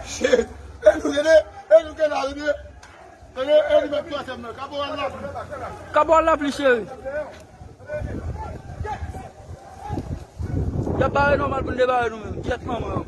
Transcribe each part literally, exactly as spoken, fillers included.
Shit. E nou tande, e nou tande, tande, e nou met twazyèm nan, kabòl la. Kabòl la pli cheri. Y ap bare nòmal pou n debare nou menm. Gyèt manman yo.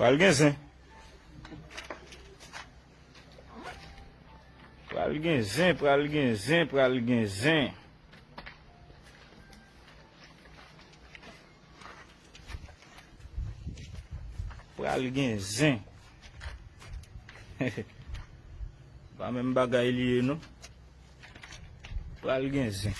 Pral gen zen. Pral gen zen, pral gen zen, pral gen zen. Pral gen zen. Pa menm bagay li ye, non. Pral gen zen.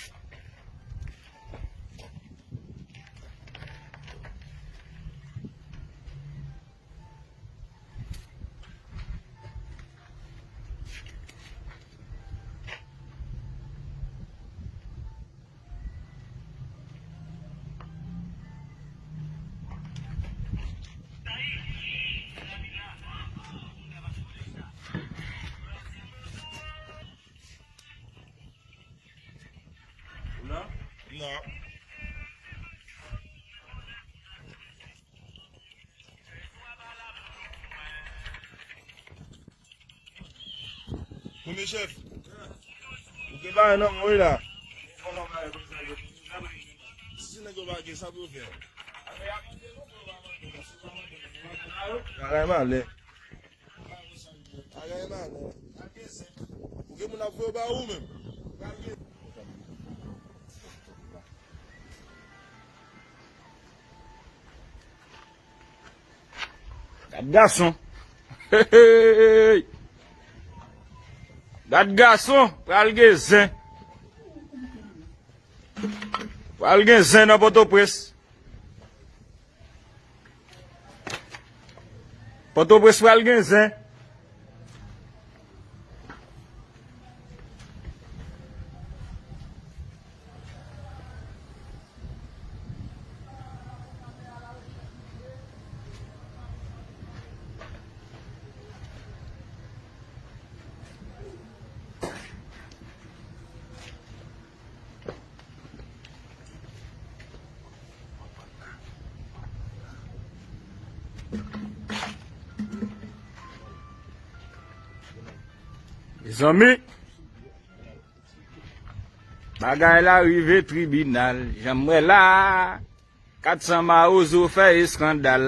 Non. Kounye chèf, ou te bay nan mwen la. Si nèg yo pa gen sa pou yo fè. Bagay malè. Bagay malè. Ou gen moun ap voye ba ou menm. Gad gason. Hey, hey, hey. Gad gason, pral gen zen. Pral gen zen nan Pòtoprens. Pòtoprens pral gen zen. Mezanmi, bagay la rive tribinal, jan m wè la. Kat san mawozo fè eskandal.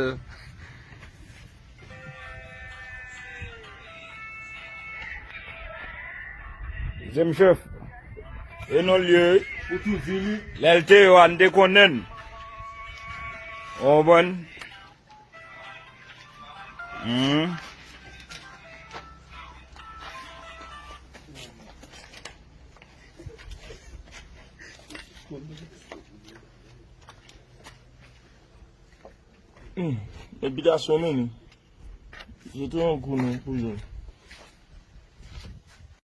Zen chèf. E non l ye wi. Ou tou di li. Lè l te yo a, n te konnen l. Ou konprann? Hmm. Hmm. Epitasyon men li. Jete yon kou non pou yo.